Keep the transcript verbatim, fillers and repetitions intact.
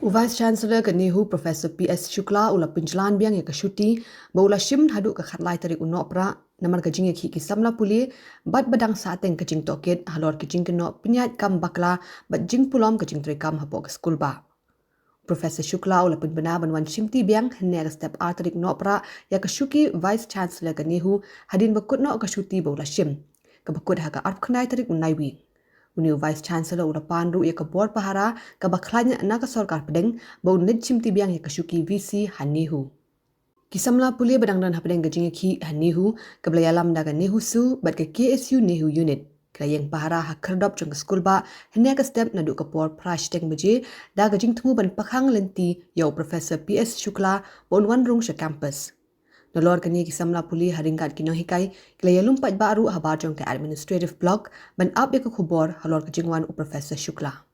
U Vice Chancellor ka NEHU, Professor P S Shukla, u la pynjlan biang ïa ka shuti ba u la shim haduh ka khatlai tarik u Nohprah namar ka jingïakhih ki samla pule bad ba dang sahteng ka jingtohkit halor ki jingkynnoh pynïaid kam bakla bad jingpulom ka jingtrei kam hapoh ka skulbah. Professor Shukla u la pynbna ban wan shimti biang hynne ka step ar tarik Nohprah ïa ka shuki Vice Chancellor ka NEHU hadien ba kut noh ka shuti ba u la shim, kaba kut ha ka arphew khyndai tarik u Naiwieng. Une u Vice Chancellor u la pan ruh ïa ka bor pahara kaba khlaiñ na ka sorkar pdeng ba un leit shimti biang ïa ka shuki VC ha NEHU. Ki samla pule ba dang don hapdeng ka jingïakhih ha NEHU, kaba la ïalam da ka NEHUSU bad ka KSU NEHU Unit, ki la ïeng pahara ha khyrdop jong ka skulbah hynne ka step naduh ka por phra shiteng baje, da ka jingthmu ban pakhang lynti ïa u Professor P S Shukla ba un wan rung sha campus. Nalor kane, ki samla pule ha ryngkat ki nonghikai ki la ïalum paidbah ruh habar jong ka Administrative Block ban ap ïa ka khubor halor ka jingwan u Professor Shukla.